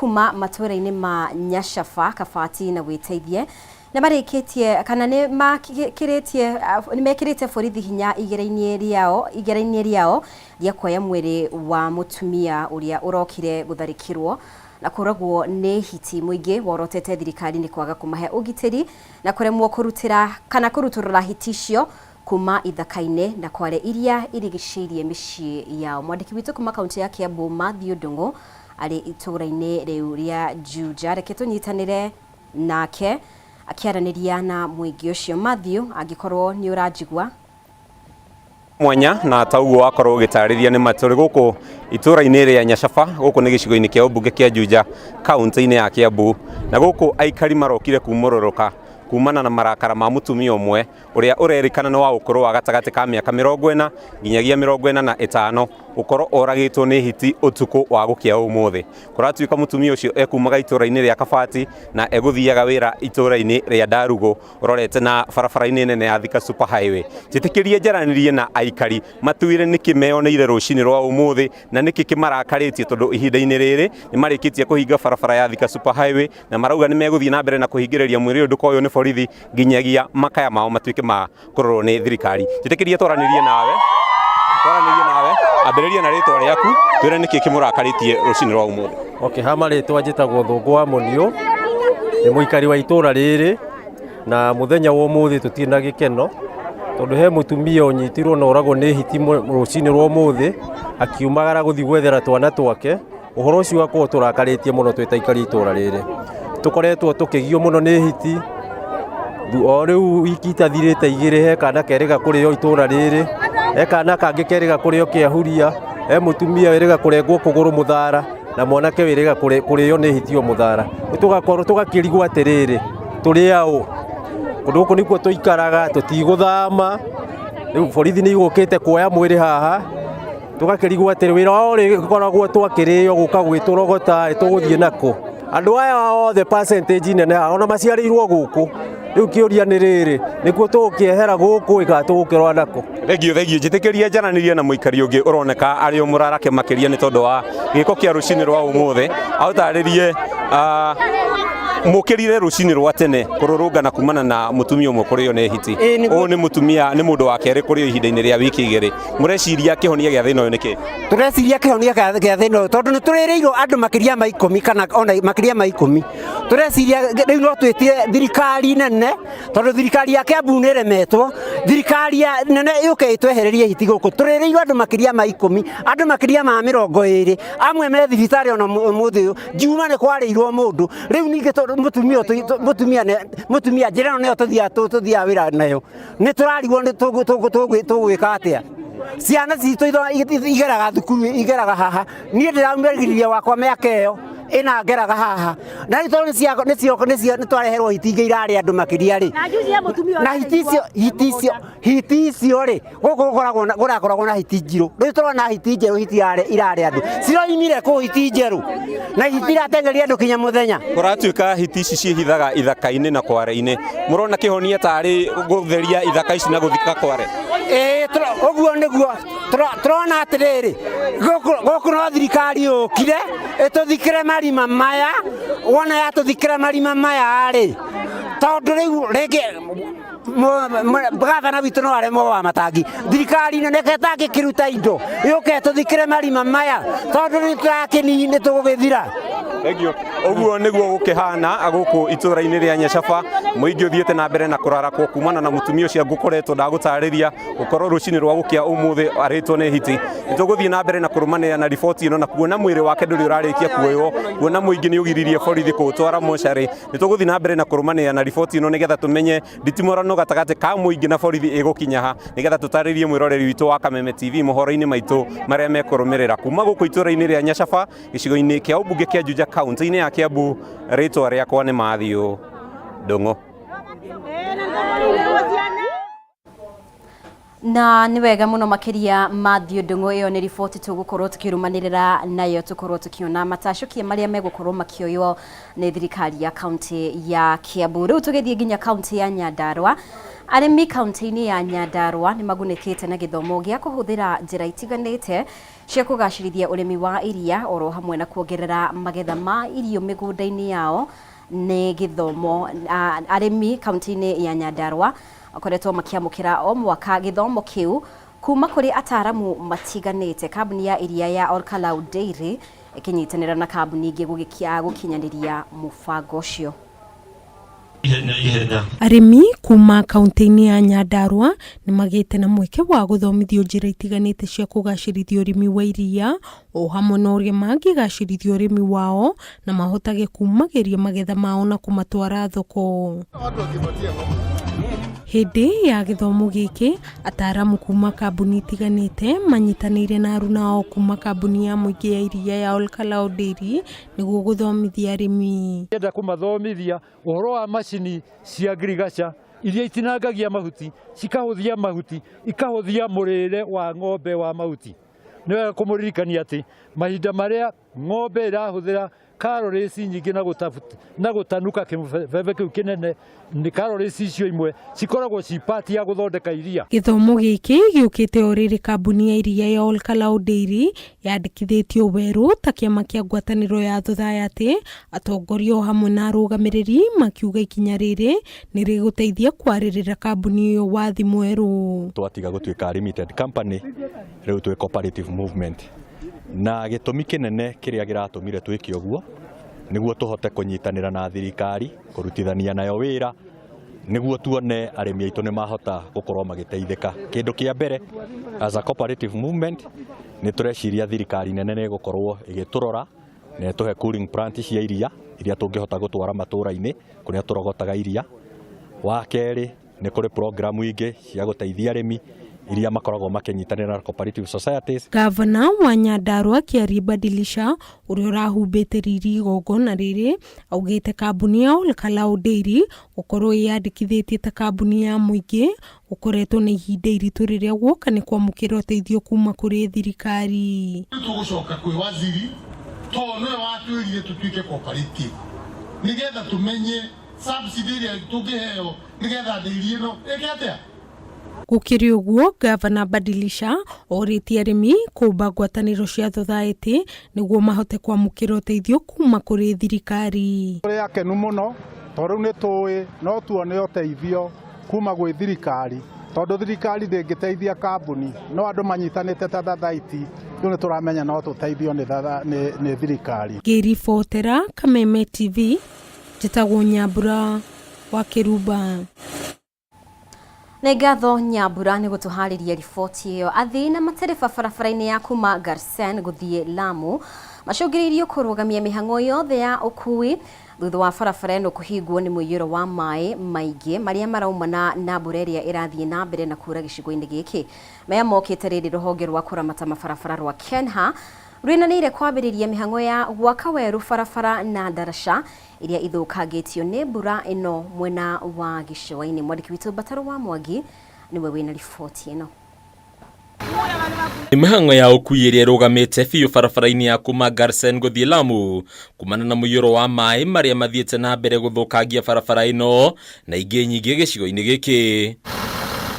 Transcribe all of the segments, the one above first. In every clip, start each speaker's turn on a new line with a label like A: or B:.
A: Kuma matũũra-inĩ ma Nyacaba, Kabati na Wĩteithie nĩ marĩkĩtie kana nĩ makĩrĩtie nĩ mekĩrĩte borithi hinya igera-inĩ rĩao igera-inĩ rĩao rĩa kuoya mwĩrĩ wa mũtumia ũrĩa ũrokire gũtharĩkĩrwo na kũragwo nĩ hiti. Mũingĩ worotete thirikari nĩ kwaga kũmahe ũgitĩri na kũremwo kũrutĩra kana kũrutũrũra hiti icio kuma ithaka-inĩ na kware iria irigicĩirie mĩciĩ yao. Mwandĩki witũ kuma kaunti ya Kiambu Matthew Ndung'u arĩ itũũra-inĩ rĩu rĩa Juja. Reke tũnyitanĩre nake akĩaranĩria na mũingĩ ũcio. Matthew, angĩkorwo nĩ ũranjigua.
B: Mwanya na ta ũguo wakorwo ũgĩtarĩria nĩ matũrĩ gũkũ itũũra-inĩ rĩa Nyacaba, gũkũ nĩ gĩcigo-inĩ kĩa ũmbunge kĩa Juja, kaunti-inĩ ya Kiambu, na gũkũ aikari marokire kumũrũrũka kumana na marakara ma mũtumia ũmwe ũrĩa ũrerĩkana nĩ wa ũkũrũ wa gatagatĩ ka mĩaka 45 nginyagia 45 gũkorwo oragĩtwo nĩ hiti ũtukũ wa gũkĩa ũmũthĩ. Kũratuĩka mũtumia ũcio ekumaga itũũra-inĩ rĩa Kabati na egũthiaga wĩra itũũra-inĩ rĩa Ndarugũ ũrorete na barabara-inĩ nene ya Thika Super Highway. Njĩtĩkĩrie njaranĩrie na aikari matuĩre nĩkĩ meyoneire rũcinĩ rwa ũmũthĩ na nĩkĩ kĩmarakarĩtie tondũ ihinda-inĩ rĩrĩ nĩ marĩkĩtie kũhinga barabara ya Thika Super Highway na marauga nĩ megũthiĩ na mbere na kũhingĩrĩria mwĩrĩ ũyũ ndũkoywo nĩ borithi nginyagia makaya mao matuĩke ma kũrorwo nĩ thirikari. Njĩtĩkĩrie twaranĩrie nawe, twaranĩrie nawe, ambĩrĩria na rĩtwa rĩaku, twĩre nĩkĩ kĩmũrakarĩtie rũcinĩ rwa ũmũthĩ.
C: Okay, ha marĩtwa njĩtagwo Thũngũ wa Mũniũ, nĩ mũikari wa itũra rĩrĩ, na mũthenya wa ũmũthĩ tũtirĩ na gĩkeno, tondũ he mũtumia ũnyitirwo na oragwo nĩ hiti rũcinĩ rwa ũmũthĩ, akiumagara gũthiĩ gwethera twana twake, Ũhoro ũcio ũgakorwo ũtũrakarĩtie mũno twĩ ta aikari a itũra rĩrĩ. Tũkoretwo tũkĩgio mũno nĩ hiti, o rĩu wiki itathirĩte igĩrĩ he kana kerĩga kũrĩo itũra rĩrĩ, he kana kangĩ kerĩga kũrĩo kĩahuria, he mũtumia wĩrĩga kũrengwo kũgũrũ mũthara, na mwanake wĩrĩga kũrĩo nĩ hiti o mũthara. Rĩu tũgakorwo tũgakĩrigwo atĩrĩrĩ, tũrĩ aũ? Kũndũ gũkũ nĩkuo tũikaraga, tũtigũthama, rĩu borithi nĩ igũkĩte kuoya mwĩrĩ haha. Tũgakĩrigwo atĩrĩ, wĩra wao ũrĩkoragwo twakĩrĩo gũka gwĩtũrogota ĩ tũgũthiĩ nakũ? Andũ aya othe percentage nene haha ona maciarĩirwo gũkũ. Rĩu kĩũria nĩ rĩrĩ, nĩkuo tũgũkĩehera gũkũ ĩ kana tũgũkĩrora nakũ?
B: Thengio thengio, njĩtĩkĩria njaranĩrie na mũikari ũngĩ ũroneka arĩ o mũrarake makĩria nĩ tondũ wa gĩko kĩa rũcinĩ rwa ũmũthĩ, aũtarĩrie mũkĩrire rũcinĩ rwa tene kũrũrũngana kumana na mũtumia ũmwe kũrĩo nĩ hiti. Ũyũ nĩ mũtumia nĩ mũndũ wa kerĩ kũrĩo ihinda-inĩ rĩa wiki igĩrĩ. Mũreciria kĩhonia gĩa thĩna ũyũ nĩ kĩ?
D: Tũreciria kĩhonia gĩa thĩna ũyũ tondũ nĩ tũrĩrĩirwo andũ makĩria ma ikũmi kana ona makĩria ma ikũmi. Tũreciria rĩu no twĩtie thirikari nene tondũ thirikari ya Kiambu nĩ ĩremetwo, thirikari ya nene yũke ĩtwehererie hiti gũkũ. Tũrĩrĩirwo andũ makĩria ma ikũmi, andũ makĩria ma 20, amwe me thibitarĩ ona ũmũthĩ ũyũ. Njuma nĩ kwarĩirwo mũndũ, rĩu ningĩ mũtumia mũtumia mũtumia njĩra ĩno nĩyo tũthiaga wĩra nayo. Nĩ tũrarigwo nĩ tũgwĩka atĩa. Ciana citũ igeraga thukuru igeraga haha. Niĩ ndĩraumĩririe wakwa mĩaka ĩyo ĩna ngeraga haha. Na rĩu tondũ nĩ twareherwo hiti ingĩ irarĩa andũ makĩria rĩ. Na hiti icio hiti icio hiti icio rĩ, gũkũ gũkoragwo kũrakoragwo na hiti njirũ. Rĩu tũrona hiti njerũ hiti irarĩa andũ. Ciroimire kũ hiti njerũ? Na hiti irateng'eria andũ kinya mũthenya.
B: Kũratuĩka hiti ici ciĩhithaga ithaka-inĩ na kware-inĩ. Mũrona kĩhonia tarĩ gũtheria ithaka ici na gũthika kware?
D: Ĩĩ ũguo nĩguo tũrona atĩrĩrĩ, gũkũ no thirikari yũkire ĩtũthikĩre marima maya, wona yatũthikĩra marima maya rĩ, tondũ rĩu rĩngĩ gavana witũ no aremwo wa matangi, thirikari nene ĩtangĩkĩruta indo yũke ĩtũthikĩre marima maya tondũ nĩ tũrakĩnini nĩ tũgũgĩthira.
B: Thengiũ. Ũguo nĩguo gũkĩhana gũkũ itũra-inĩ rĩa Nyacaba, mũingĩ ũthiĩte na mbere na kũrarakwo kumana na mũtumia ũcio ngũkoretwo ndagũtarĩria gũkorwo rũcinĩ rwa gũkĩa ũmũthĩ arĩtwo nĩ hiti. Nĩ tũgũthiĩ na mbere na kũrũmanĩrĩra na riboti ĩno na kuona mwĩrĩ wake ndũrĩ ũrarĩkia kuoywo, kuona mũingĩ nĩ ũgiririe borithi kũũtwara mocarĩ. Nĩ tũgũthiĩ na mbere na kũrũmanĩrĩra na riboti ĩno nĩgetha tũmenye nditimũrano gatagatĩ ka mũingĩ na borithi ĩgũkinya ha, nĩgetha tũtarĩrie mwĩroreri witũ wa Kameme TV mohoro-inĩ maitũ marĩa mekũrũmĩrĩra. Kuma gũkũ itũra-inĩ rĩa Nyacaba, gĩcigo-inĩ kĩa ũmbunge kĩa Juja kaunti-inĩ ya Kiambu, rĩtwa rĩakwa nĩ Matthew Ndung'u.
A: Na nĩ wega mũno makĩria Matthew Ndung'u, ĩyo nĩ riboti tũgũkorwo tũkĩrũmanĩrĩra nayo, tũkorwo tũkĩona matacũkia marĩa megũkorwo makĩoywo nĩ thirikari ya kaunti ya Kiambu. Rĩu tũgĩthiĩ nginya kaunti ya Nyandarua. Arĩmi kaunti-inĩ ya Nyandarua nĩ magunĩkĩte na gĩthomo gĩa kũhũthĩra njĩra itiganĩte cia kũgacĩrithia ũrĩmi wa iria oro hamwe na kuongerera magetha ma irio mĩgũnda-inĩ yao. Nĩ gĩthomo arĩmi kaunti-inĩ ya Nyandarua makoretwo makĩamũkĩra o mwaka gĩthomo kĩu kuma kũrĩ ataramu matiganĩte. Kambuni ya iria ya Olkalau Dairy ĩkĩnyitanĩra na kambuni ingĩ gũkinyanĩria mũbango ũcio.
E: Arĩmi kuma kaunti-inĩ ya Nyandarua nĩ magĩte na mweke wa gũthomithio njĩra itiganĩte cia kũgacĩrithia ũrĩmi wa iria o hamwe na ũrĩa mangĩgacĩrithia ũrĩmi wao na mahotage kumagĩria magetha mao na kũmatwara thoko. Hĩndĩ ya gĩthomo gĩkĩ, ataramu kuma kambuni itiganĩte manyitanĩire na aruna ao kuma kambuni ya mũingĩ ya iria ya Olkalau Dairy nĩguo gũthomithia arĩmi.
F: Enda kũmathomithia ũhoro wa macini cia ngirigaca iria itinangagia mahuti, cikahũthia mahuti, ikahũthia mũrĩre wa ng'ombe wa mahuti. Nĩ wega kũmũririkania atĩ mahinda marĩa ng'ombe ĩrahũthĩra calories nyingĩ na gũtanuka kĩbebe kĩu kĩnene, nĩ calories icio imwe cikoragwo ci part ya gũthondeka iria.
E: Gĩthomo gĩkĩ gĩũkĩte o rĩrĩ kambuni ya iria ya Olkalau Dairy yandĩkithĩtio werũ ta kĩama kĩa ngwatanĩro ya thothayathi, atongoria o hamwe na arũgamĩrĩri makiuga ikinya rĩrĩ nĩ rĩgũteithia kwarĩrĩra kambuni ĩyo wathi mwerũ.
G: Twatiga gũtuĩka limited company, rĩu twĩ cooperative movement, na gĩtũmi kĩnene kĩrĩa kĩratũmire twĩke ũguo nĩguo tũhote kũnyitanĩra na thirikari, kũrutithania nayo wĩra, nĩguo tuone arĩmi aitũ nĩ mahota gũkorwo magĩteithĩka. Kĩndũ kĩa mbere, as a cooperative movement, nĩ tũreciria thirikari nene nĩ ĩgũkorwo ĩgĩtũrora na ĩtũhe cooling plant cia iria iria tũngĩhota gũtwara matũra-inĩ kũrĩa tũrogotaga iria. Wa kerĩ, nĩ kũrĩ programu ingĩ cia gũteithia arĩmi iria makoragwo makĩnyitanĩra na cooperative societies.
E: Gavana wa Nyandarua Kĩarie Badilisha ũrĩa ũrahumbĩte riri igongona rĩrĩ augĩte kambuni ya Olkalau Dairy gũkorwo ĩyandĩkithĩtie ta kambuni ya mũingĩ gũkoretwo na ihinda iritũ rĩrĩa guoka nĩ kwamũkĩra ũteithio kuma kũrĩ thirikari.
H: Tũgũcoka kwĩ waziri tondũ nĩwe watwĩrire tũtuĩke cooperative nĩgetha tũmenye subsidy ĩrĩa tũngĩheo nĩgetha dairy ĩno ĩke atĩa.
E: Gũkĩrĩ ũguo, Gavana Badilisha orĩtie arĩmi kũmba ngwatanĩro cia thothaĩtĩ nĩguo mahote kwamũkĩra ũteithio kuma kũrĩ thirikari.
I: Tũrĩ akenu mũno tondũ rĩu nĩ tũĩ no tuone ũteithio kuma gwĩ thirikari, tondũ thirikari ndĩngĩteithia kambuni, no andũ manyitanĩte ta thathaiti, rĩu nĩ tũramenya no tũteithio nĩ thirikari.
E: Ngĩribotera Kameme TV, njĩtagwo Nyambura wa Kĩrumba.
A: Nĩ ngatho Nyambura nĩ gũtũharĩria riboti ĩyo. Athii na matereba barabara-inĩ ya kuma Garsen gũthiĩ Lamu macũngĩrĩirio kũrũgamia mĩhang'o yothe ya ũkui thutha wa barabara ĩno kũhingwo nĩ mũiyũro wa maĩ maingĩ marĩa maraumana na mbura ĩrĩa ĩrathiĩ na mbere na kura gĩcigo-inĩ gĩkĩ. Maya mokĩte rĩrĩ rũhonge rwa kũramata mabarabara rwa KENHA rwĩnanĩire kwambĩrĩria mĩhang'o ya gwaka werũ barabara na ndaraca iria ithũkangĩtio nĩ mbura ĩno mwena wa gĩcũa-inĩ. Mwandĩki witũ Mbataro wa Mwangi nĩwe wĩna riboti ĩno.
J: Nĩ mĩhang'o ya ũkui ĩrĩa ĩrũgamĩte biũ barabara-inĩ ya kuma Garsen gũthiĩ Lamu kumana na mũiyũro wa maĩ marĩa mathiĩte na mbere gũthũkangia barabara ĩno na ingĩ nyingĩ gĩcigo-inĩ gĩkĩ.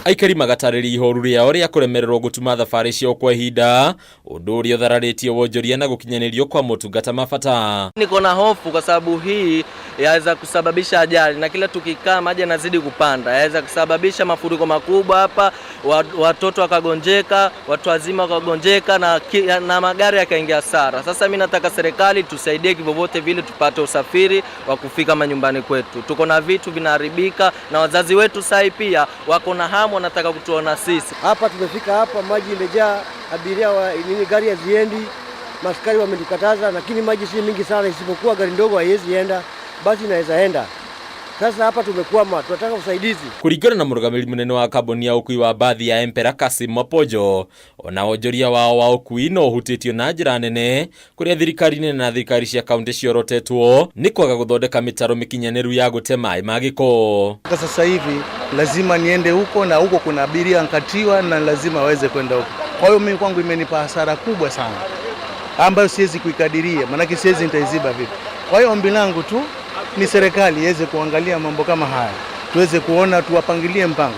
J: Aikari magatarĩria ihoru rĩao rĩa kũremererwo gũtuma thabarĩ ciao kwa ihinda, ũndũ ũrĩa ũthararĩtie wonjoria na gũkinyanĩrio kwa motungata ma bata.
K: Niko na hofu kwa sababu hii yaweza kusababisha ajali, na kila tukikaa maji yanazidi kupanda, yaweza kusababisha mafuriko makubwa hapa, watoto wakagonjeka, watu wazima wakagonjeka na magari yakaingia hasara. Sasa mimi nataka serikali tusaidie kivyovyote vile tupate usafiri wa kufika manyumbani kwetu. Tuko na vitu vinaharibika na wazazi wetu sai pia wako na hamu, wanataka kutuona sisi.
L: Hapa tumefika hapa, maji imejaa, abiria wa nini, gari haziendi, maskari wametukataza, lakini maji si mingi sana, isipokuwa gari ndogo haiwezi enda, basi inaweza enda. Sasa hapa tumekwama, tunataka usaidizi.
J: Kũringana na mũrũgamĩrĩri mũnene wa kambuni ya ũkui wa mbathi ya Emperor Kasim Mapojo, ona wonjoria wao wa ũkui no ũhutĩtio na njĩra nene kũrĩa thirikari nene na thirikari cia kaunti ciorotetwo nĩ kwaga gũthondeka mĩtaro mĩkinyanĩru ya gũte maĩ ma gĩko.
M: Sasa hivi lazima niende huko na huko kuna abiria nkatiwa na lazima waweze kwenda huko. Kwa hiyo mimi kwangu imenipa hasara kubwa sana ambayo siwezi kuikadiria, maanake siwezi nitaiziba vipi. Kwa hiyo ombi langu tu ni serikali iweze kuangalia mambo kama haya, tuweze kuona, tuwapangilie mpango.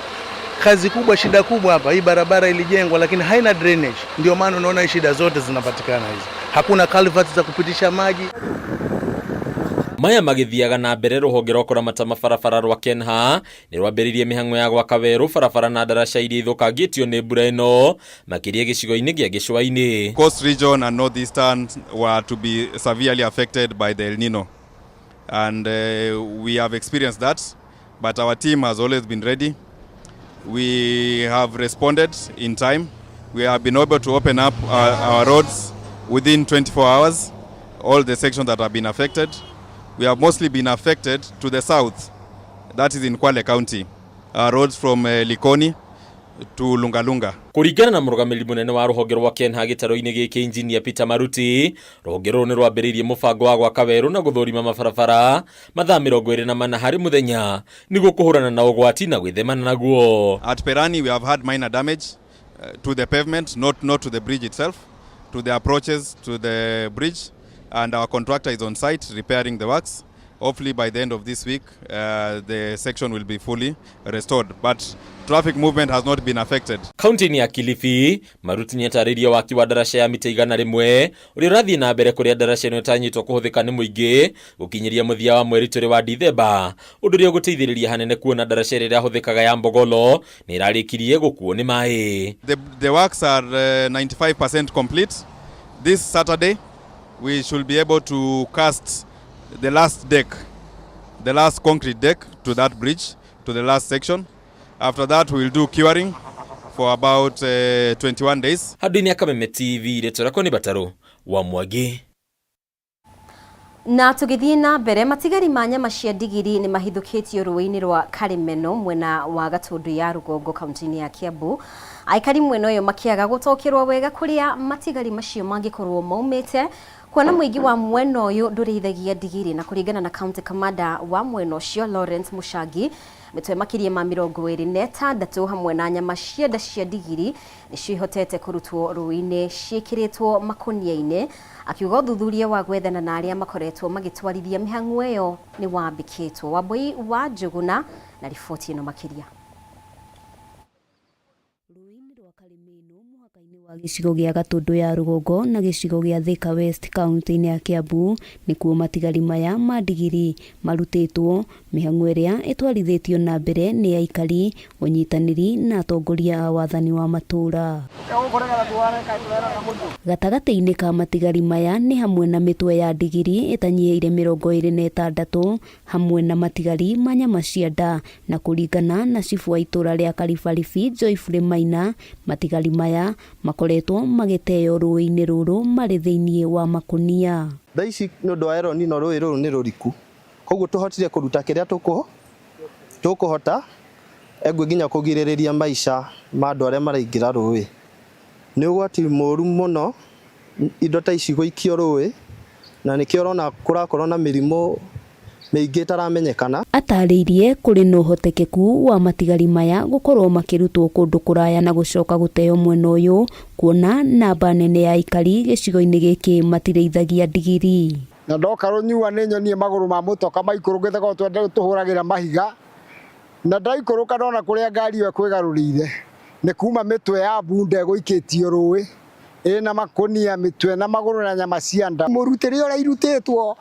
M: Kazi kubwa, shida kubwa hapa, hii barabara ilijengwa lakini haina drainage, ndio maana unaona shida zote zinapatikana hizi. Hakuna culverts za kupitisha maji.
J: Maya magĩthiaga na mbere rũhonge rwa kũramata mabarabara rwa KENHA nĩ rwambĩrĩirie mĩhang'o ya gwaka werũ barabara na ndaraca iria ithũkangĩtio nĩ mbura ĩno makĩria gĩcigo-inĩ gĩa gĩcũa-inĩ.
N: Coast region and northeastern were to be severely affected by the El Nino, and we have experienced that, but our team has always been ready. We have responded in time. We have been able to open up our roads within 24 hours, all the sections that have been affected. We have mostly been affected to the south, that is in Kwale County, roads from Likoni to Lungalunga.
J: Kũringana na mũrũgamĩrĩri mũnene wa rũhonge rwa KENHA gĩtarũ-inĩ gĩkĩ Engineer Peter Maruti, rũhonge rũrũ nĩ rwambĩrĩirie mũbango wa gwaka werũ na gũthũrima mabarabara mathaa 24 harĩ mũthenya nĩguo kũhũrana na ũgwati na gwĩthemana naguo.
N: At Perani we have had minor damage to the pavement, not to the bridge itself, to the approaches to the bridge, and our contractor is on site repairing the works. Hopefully by the end of this week the section will be fully restored, but traffic movement has not been affected.
J: Kaunti-inĩ ya Kilifi, Maruti nĩatarĩirie waki wa ndaraca ya mita 100 ũrĩa ũrathiĩ na mbere kũrĩa ndaraca ĩno ĩtanyĩtwo kũhũthĩka nĩ mũingĩ gũkinyĩria mũthia wa mweri tũrĩ wa Dithemba, ũndũ ũrĩa ũgũteithĩrĩria hanene kuona ndaraca ĩrĩa ĩrahũthĩkaga ya Mbogolo nĩ ĩrarĩkirie gũkuo nĩ maĩ.
N: The works are 95% complete. This Saturday we should be able to cast the last deck, the last concrete deck to that bridge, to the last section. After that we will do curing for about 21 days.
J: Handũ-inĩ ya Kameme TV, rĩtwa rĩakwa nĩ Batarũ wa Mwangi.
A: Na tũgĩthiĩ na mbere, matigari ma nyama cia ndigiri nĩ mahithũkĩtio rũĩ-inĩ rwa Karimeno mwena wa Gatũndũ ya Rũgongo kaunti-inĩ ya Kiambu. Aikari mwena ũyũ makĩaga gũtaũkĩrwo wega kũrĩa matigari macio mangĩkorwo maumĩte, kuona mũingĩ wa mwena ũyũ ndũrĩithagia ndigiri. Na kũringana na county commander wa mwena ũcio Lawrence Mushangi, mĩtwe makĩria ma 26 hamwe na nyama cia nda cia ndigiri nĩcio ihotete kũrutwo rũĩ-inĩ ciĩkĩrĩtwo makũnia-inĩ, akiuga ũthuthuria wa gwethana na arĩa makoretwo magĩtwarithia mĩhang'o ĩyo nĩ wambĩkĩtwo. Wambui wa Njũgũna na riboti ĩno makĩria.
O: Wa gĩcigo gĩa Gatũndũ ya Rũgongo na gĩcigo gĩa Thika West kaunti-inĩ ya Kiambu nĩkuo matigari maya ma ndigiri marutĩtwo. Mĩhang'o ĩrĩa ĩtwarithĩtio na mbere nĩ aikari, ũnyitanĩri na atongoria a wathani wa matũũra. Gatagatĩ-inĩ ka matigari maya nĩ hamwe na mĩtwe ya ndigiri ĩtanyihĩire 26 hamwe na matigari ma nyama cia nda, na kũringana na cibũ wa itũũra rĩa Karibaribi Joyfrey Maina, matigari maya makoretwo magĩteo rũĩ-inĩ rũrũ marĩ thĩinĩ wa makũnia.
P: Thaa ici nĩ ũndũ wa El Nino rũĩ rũrũ nĩ rũriku, koguo tũhotire kũruta kĩrĩa tũkũhota engwe nginya kũgirĩrĩria maica ma andũ arĩa maraingĩra rũĩ. Nĩ ũgwati mũru mũno indo ta ici gũikio rũĩ, na nĩkĩo ũrona kũrakorwo na mĩrimũ mĩingĩ ĩtaramenyekana.
O: Atarĩirie kũrĩ na ũhotekeku wa matigari maya gũkorwo makĩrutwo kũndũ kũraya na gũcoka gũteo mwena ũyũ, kuona namba nene ya aikari gĩcigo-inĩ gĩkĩ matirĩithagia ndigiri.
H: Na ndoka rũnyua nĩ nyonie magũrũ ma mũtoka maikũrũkĩte korwo twende tũhũragĩra mahiga, na ndaikũrũka ndona kũrĩa ngari ĩyo ĩkwĩgarũrĩire nĩ kuma mĩtwe ya bunda ĩgũikĩtio rũĩ ĩna makũnia mĩtwe na magũrũ na nyama cia nda. Mũrutĩre ũrĩa irutĩtwo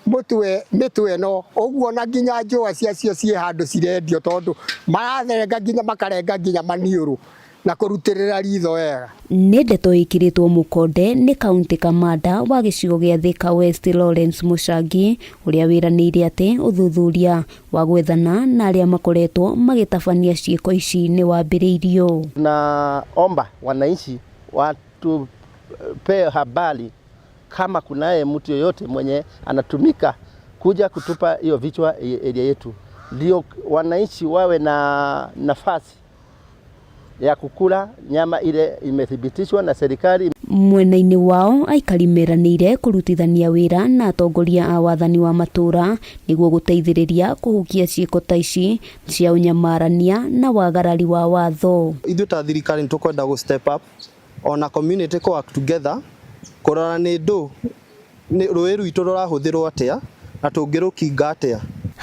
H: mũtwe mĩtwe ĩno ũguo, na nginya njũa ciacio ciĩ handũ cirendio, tondũ marathenga nginya makarenga nginya maniũrũ na kũrutĩrĩra ritho wega.
O: Nĩ ndeto ĩkĩrĩtwo mũkonde nĩ county kamanda wa gĩcigo gĩa Thika West Lawrence Mushangi, ũrĩa wĩranĩire atĩ ũthuthuria wa gwethana na arĩa makoretwo magĩtabania ciĩko ici nĩ wambĩrĩirio.
Q: Tunaomba wananchi watupe habari kama kunaye mtu yoyote mwenye anatumika kuja kutupa hiyo vichwa area yetu. ndio wananchi wawe na nafasi ya kukula nyama ile imethibitishwa na serikali.
O: Mwena-inĩ wao aikari meranĩire kũrutithania wĩra na atongoria a wathani wa matũra nĩguo gũteithĩrĩria kũhukia ciĩko ta ici cia ũnyamarania na wagarari wa watho.
P: Ithuĩ ta thirikari nĩtũkwenda gũ step up ona community kũ work together kũrora nĩ ndũ nĩ rũĩ rwitũ rũrahũthĩrwo atĩa na tũngĩrũkinga atĩa.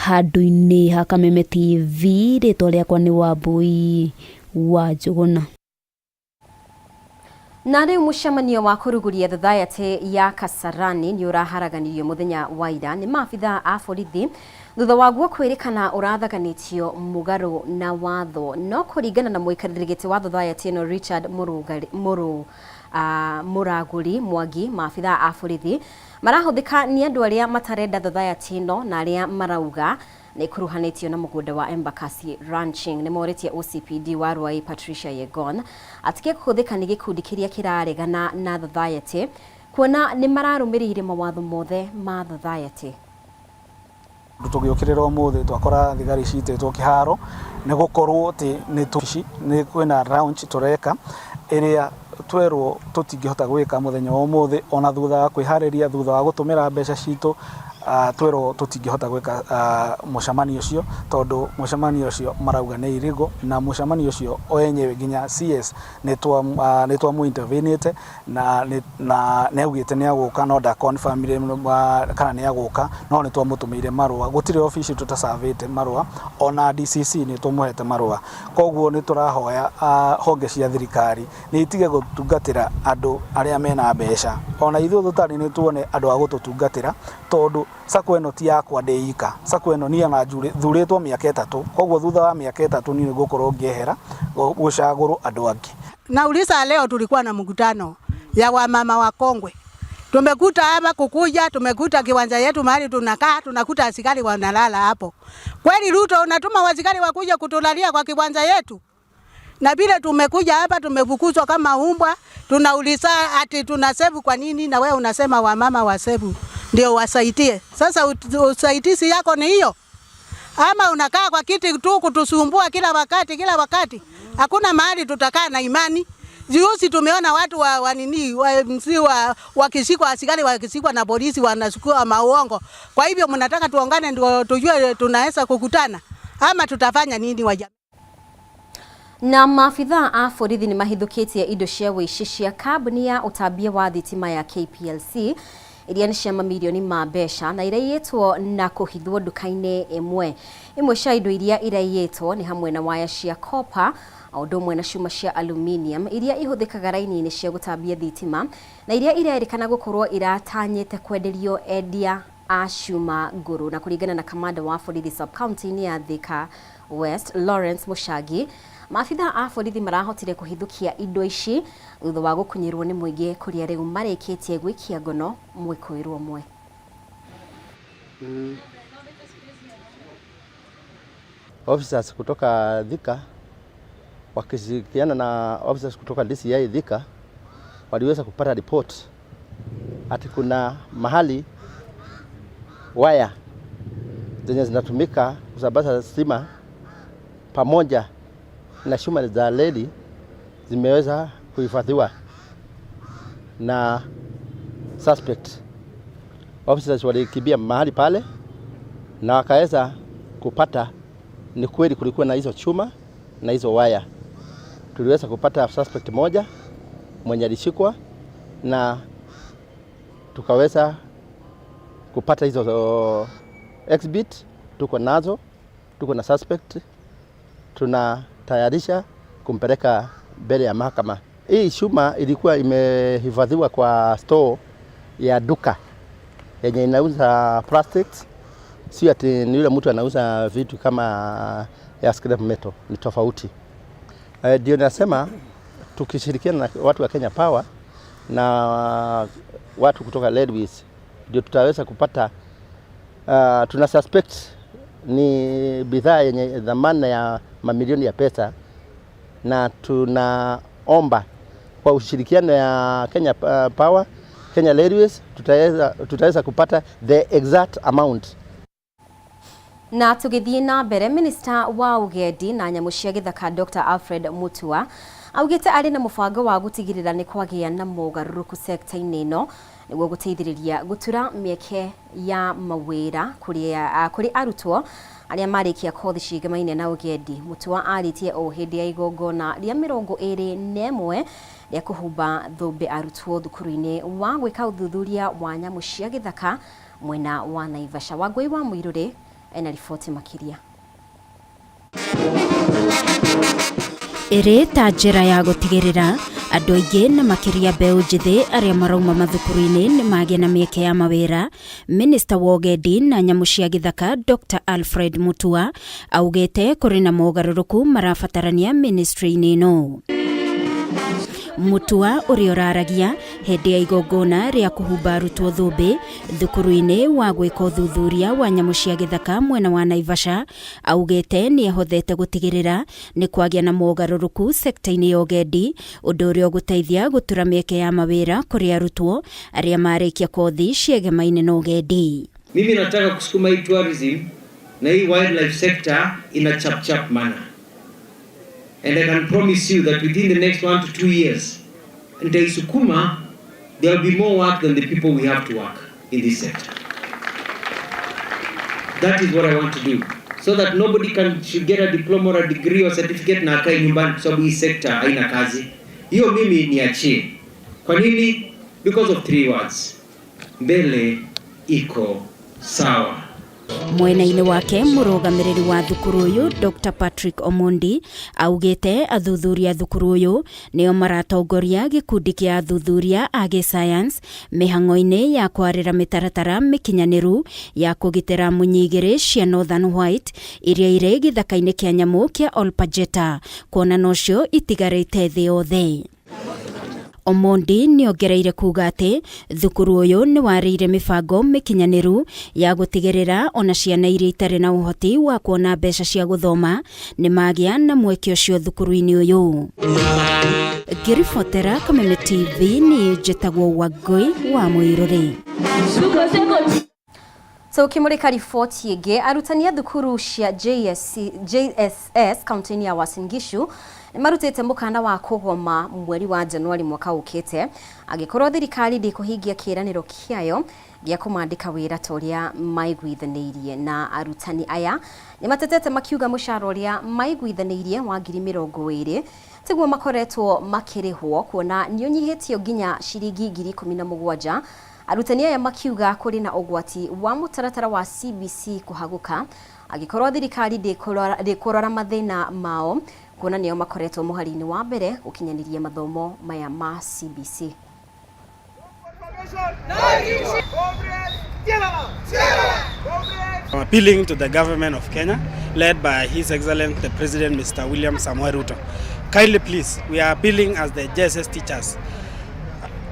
O: Handũ-inĩ ha Kameme TV, rĩtwa rĩakwa nĩ Wambui wa Njũgũna.
A: Na rĩu mũcemanio wa kũrugũria thothaitĩ ya Kasarani nĩ ũraharaganirio mũthenya wa ira nĩ maabithaa a borithi thutha waguo kwĩrĩkana ũrathaganĩtio mũgarũ na watho. No kũringana na mũikarĩri gĩtĩ wa thothaitĩ ĩno Richard Mũragũri Mwangi, maabithaa a borithi marahũthĩka nĩ andũ arĩa matarenda thothaitĩ ĩno na arĩa marauga nĩ ĩkuruhanĩtio na mũgũnda wa Embakasi Ranching. Nĩ morĩtie OCPD wa Ruai Patricia Yegon atige kũhũthĩka nĩ gĩkundi kĩrĩa kĩraregana na thothaitĩ kuona nĩ mararũmĩrĩire mawatho mothe ma thothaitĩ.
R: Tũgĩũkĩrĩra ũmũthĩ twakora thigari citĩtwo kĩharo nĩ gũkorwo atĩ nĩ kwĩna launch tũreka ĩrĩa twerwo tũtingĩhota gwĩka mũthenya wa ũmũthĩ ona thutha wa kwĩharĩria, thutha wa gũtũmĩra mbeca citũ, twerwo tũtingĩhota gwĩka mũcemanio ũcio tondũ mũcemanio ũcio marauga nĩ illegal, na mũcemanio ũcio wenyewe nginya CS nĩ twamũ-intervenete na nĩ augĩte nĩ agũka no ndakonfirmire kana nĩ agũka, no nĩ twamũtũmĩire marũa. Gũtirĩ obici tũtacabĩte marũa, ona DCC nĩ tũmũhete marũa. Koguo nĩ tũrahoya honge cia thirikari nĩ itige gũtungatĩra andũ arĩa mena mbeca, ona ithuĩ tũtarĩ nĩ tuone andũ a gũtũtungatĩra tondũ sacco ĩno ti yakwa ndĩ ika. Sacco ĩno niĩ ona thurĩtwo mĩaka 3, koguo thutha wa mĩaka 3 niĩ nĩngũkorwo ngĩehera gũcagũrwo andũ angĩ.
S: Nauliza, leo tulikuwa na mkutano ya wamama wakongwe. Tumekuta hapa kukuja, tumekuta kiwanja yetu mahali tunakaa, tunakuta askari wanalala hapo. Kweli Ruto unatuma askari wakuja kutulalia kwa kiwanja yetu? Na vile tumekuja hapa tumefukuzwa kama umbwa, tunauliza ati tunasevu kwa nini, na wewe unasema wamama wasevu ndio wasaidie. Sasa usaidizi yako ni hiyo? Ama unakaa kwa kiti tu kutusumbua kila wakati kila wakati? Hakuna mahali tutakaa na imani. Juzi tumeona watu wa nini wa MC wakishikwa, askari wakishikwa na polisi wanachukua mauongo. Kwa hivyo mnataka tuongane ndio tujue tunaweza kukutana ama tutafanya nini wa
A: Na maabithaa a borithi nĩ mahithũkĩtie indo cia wũici cia kambuni ya ũtambia wa thitima ya KPLC iria nĩ cia mamirioni ma mbeca na iraiyĩtwo na kũhithwo nduka-inĩ ĩmwe. Imwe cia indo iria iraiyĩtwo nĩ hamwe na waya cia copper o ũndũ ũmwe na cuma cia aluminium iria ihũthĩkaga raini-inĩ cia gũtambia thitima na iria irerĩkana gũkorwo iratanyĩte kwenderio endia a cuma ngũrũ. Na kũringana na kamanda wa borithi sub-county-inĩ ya Thika West Lawrence Mũchangi, maabithaa a borithi marahotire kũhithũkia indo ici thutha wa gũkunyĩrwo nĩ mũingĩ kũrĩa rĩu marĩkĩtie gwĩkia ngono mwĩkũĩrwo ũmwe.
Q: Officers kutoka Thika wakishirikiana na officers kutoka DCI Thika waliweza kupata report ati kuna mahali waya zenye zinatumika kusambaza stima pamoja na chuma za reli zimeweza kuhifadhiwa na suspect. Officers walikimbia mahali pale na wakaweza kupata ni kweli kulikuwa na hizo chuma na hizo waya. Tuliweza kupata suspect moja mwenye alishikwa na tukaweza kupata hizo exhibit tuko nazo, tuko na suspect, tunatayarisha kumpeleka mbele ya mahakama. Hii chuma ilikuwa imehifadhiwa kwa store ya duka yenye inauza plastics. Sio ati ni yule mtu anauza vitu kama ya scrap metal, ni tofauti. Ndio nasema tukishirikiana na watu wa Kenya Power na watu kutoka Railways ndio tutaweza kupata. Tuna suspect ni bidhaa yenye dhamana ya mamilioni ya pesa, na tunaomba kwa ushirikiano ya Kenya Power, Kenya Railways tutaweza kupata the exact amount.
A: Na tũgĩthiĩ na mbere, minista wa ũgendi na nyamũ cia gĩthaka Dr. Alfred Mutua augĩte arĩ na mũbango wa gũtigĩrĩra nĩ kwagĩa na mogarũrũku sekta-inĩ ĩno nĩguo gũteithĩrĩria gũtura mĩeke ya mawĩra kũrĩ arutwo arĩa marĩkia kothi ciĩgamaine na ũgendi. Mutua arĩtie ũũ hĩndĩ ya igongona rĩa 21 rĩa kũhumba thũmbĩ arutwo thukuru-inĩ wa gwĩka ũthuthuria wa nyamũ cia gĩthaka mwena wa Naivasha. Wangũi wa Mũirũrĩ ena riboti makĩria.
T: Ĩrĩ ta njĩra ya gũtigĩrĩra andũ aingĩ na makĩria mbeũ njĩthĩ arĩa marauma mathukuru-inĩ nĩ magĩa na mĩeke ya mawĩra, Minista wa ũgendi na nyamũ cia gĩthaka Dr. Alfred Mutua augĩte kũrĩ na mogarũrũku marabatarania ministry-inĩ ĩno. Mutua ũrĩa ũraragia hĩndĩ ya igongona rĩa kũhumba arutwo thũmbĩ thukuru-inĩ wa gwĩka ũthuthuria wa nyamũ cia gĩthaka mwena wa Naivasha augĩte nĩ ahothete gũtigĩrĩra nĩ kwagĩa na mogarũrũku sekta-inĩ ya ũgendi, ũndũ ũrĩa ũgũteithia gũtura mĩeke ya mawĩra kũrĩ arutwo arĩa marĩkia kothi ciegemaine na ũgendi.
U: Mimi nataka kusukuma hii tourism na hii wildlife sector in a chap chap manner. And I can promise you that within the next 1 to 2 years, nitaisukuma, there will be more work than the people we have to work in this sector. That is what I want to do. So that nobody should get a diploma or a degree or certificate na akae nyumbani kwa sababu hii sector haina kazi. Hiyo mimi niachie. Kwa nini? Because of 3 words. Mbele iko sawa.
T: Mwena-inĩ wake mũrũgamĩrĩri wa thukuru ũyũ Dr. Patrick Omondi augĩte athuthuria thukuru ũyũ nĩo maratongoria gĩkundi kĩa athuthuria a gĩscience mĩhang'o-inĩ ya kwarĩra mĩtaratara mĩkinyanĩru ya kũgitĩra munyi igĩrĩ cia Northern White iria irĩ gĩthaka-inĩ kĩa nyamũ kĩa Olpajeta kuona nocio itigarĩte thĩ yothe. Omondi nĩongereire kuga atĩ thukuru ũyũ nĩ warĩire mĩbango mĩkinyanĩru ya gũtigĩrĩra ona ciana iria itarĩ na ũhoti wa kuona mbeca cia gũthoma nĩ magĩa na mweke ũcio thukuru-inĩ ũyũ. Ngĩribotera Kameme TV nĩ njĩtagwo Wangũi wa Mũirũrĩ.
A: Tukimulika riboti ĩngĩ, arutani a thukuru cia JSS kaunti-inĩ ya Uasin Gishu nĩmarutĩte mũkana wa kũgoma mweri wa Januari mwaka ũkĩte angĩkorwo thirikari ndĩkũhingia kĩĩranĩro kĩayo gĩa kũmandĩka wĩra ta ũrĩa maiguithanĩirie. Na arutani aya nĩmatetete makiuga mũcara ũrĩa maiguithanĩirie wa 20,000 tiguo makoretwo makĩrĩhwo kuona nĩũnyihĩtio nginya ciringi 17,000. Arutani aya makiuga kũrĩ na ũgwati wa mũtaratara wa CBC kũhagũka angĩkorwo thirikari ndĩkũrora mathĩna mao kuona nĩo makoretwo mũhari-inĩ wa mbere gũkinyanĩria mathomo maya ma CBC.
V: I'm appealing to the government of Kenya, led by His Excellency the President Mr. William Samoei Ruto. Kindly please, we are appealing as the JSS teachers.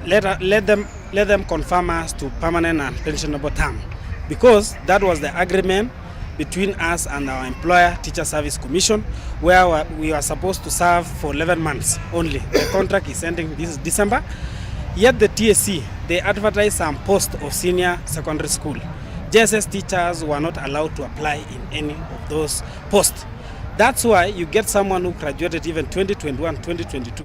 V: Let them confirm us to permanent and pensionable term, because that was the agreement between us and our employer, Teacher Service Commission, where we were supposed to serve for 11 months only. The contract is ending this December. Yet the TSC, they advertised some post of senior secondary school. JSS teachers were not allowed to apply in any of those posts. That's why you get someone who graduated even 2021, 2022.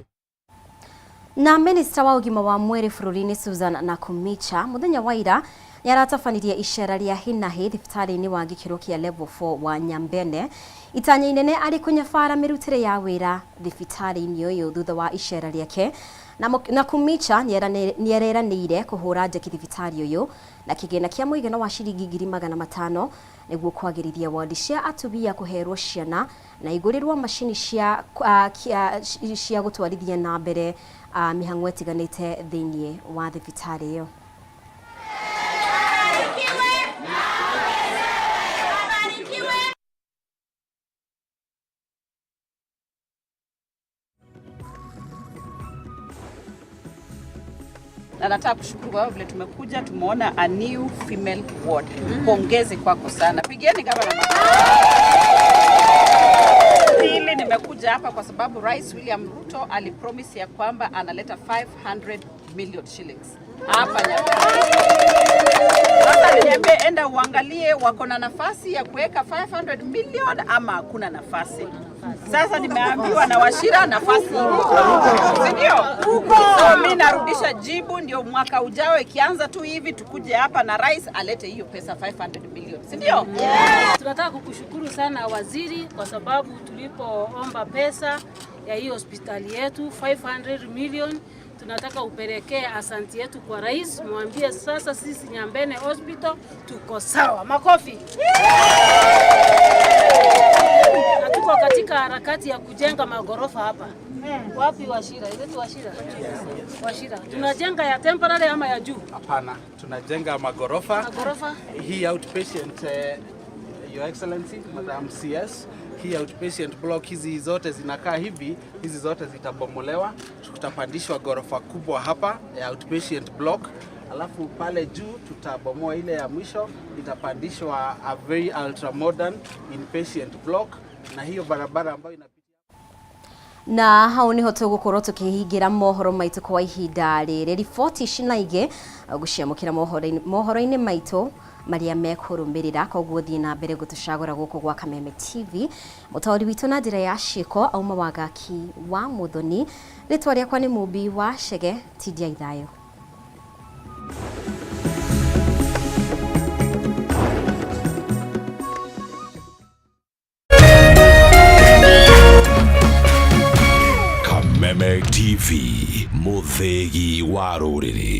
A: Na Minister wa ũgima wa mwĩrĩ bũrũri-inĩ Susan Nakhumicha mũthenya wa ira nĩaratabanirie icera rĩa hinahi thibitarĩ-inĩ wa gĩkĩro kĩa level 4 wa Nyambene itanya inene arĩ kũnyabara mĩrutĩre ya wĩra thibitarĩ-inĩ ũyũ thutha wa icera rĩake. Nakhumicha nĩereranĩire kũhũra njeki thibitarĩ ũyũ na kĩgĩna kĩa mũigana wa ciringi 500,000 nĩguo kwagĩrithia wodi cia atumia kũherwo ciana na igũrĩrwo macini cia gũtwarithia na mbere mĩhang'o ĩtiganĩte thĩinĩ wa thibitarĩ ĩyo.
W: Na nataka kushukuru kwa vile tumekuja tumeona a new female ward. Pongezi kwako sana. Pigieni gavana makofi. Pili, nimekuja hapa kwa sababu Rais William Ruto alipromise ya kwamba analeta 500 million shillings. Hapa Nyambene. Sasa niambie, enda uangalie wako na nafasi ya kuweka 500 million ama hakuna nafasi. Sasa nimeambiwa na Wachira nafasi iko, si ndio? So mi narudisha jibu, ndio mwaka ujao ikianza tu hivi tukuje hapa na rais alete hiyo pesa 500 million, si ndio?
B: Tunataka kukushukuru sana waziri, kwa sababu tulipoomba pesa ya hii hospitali yetu 500 million, tunataka upelekee asanti yetu kwa rais, mwambie sasa sisi Nyambene Hospital tuko sawa. Makofi. Na tuko katika harakati ya kujenga magorofa hapa. Wapi Wachira? Ile tu Wachira. Wachira. Tunajenga ya temporary ama ya juu?
C: Hapana, tunajenga magorofa.
B: Magorofa.
C: Hii outpatient Your Excellency, Madam CS, hii outpatient block hizi zote zinakaa hivi, hizi zote zitabomolewa, tutapandishwa gorofa kubwa hapa ya outpatient block, alafu pale juu tutabomoa ile ya mwisho, itapandishwa a very ultra modern inpatient block, na hiyo barabara ambayo ina
A: Na hau niho tũgũkorwo tũkĩhingĩra mohoro maitũ kwa ihinda rĩrĩ. Riboti ici na ingĩ gũciamũkĩra mohoro-inĩ maitũ marĩa mekũrũmĩrĩra, koguo thiĩ na mbere gũtũcagũra gũkũ gwa Kameme TV. Mũtaũri witũ na njĩra ya ciĩko auma Wangaki wa Mũthoni. Rĩtwa rĩakwa nĩ Mũmbi wa Chege. Tindia ithayũ.
D: Kameme TV, mũthĩgi wa rũrĩrĩ.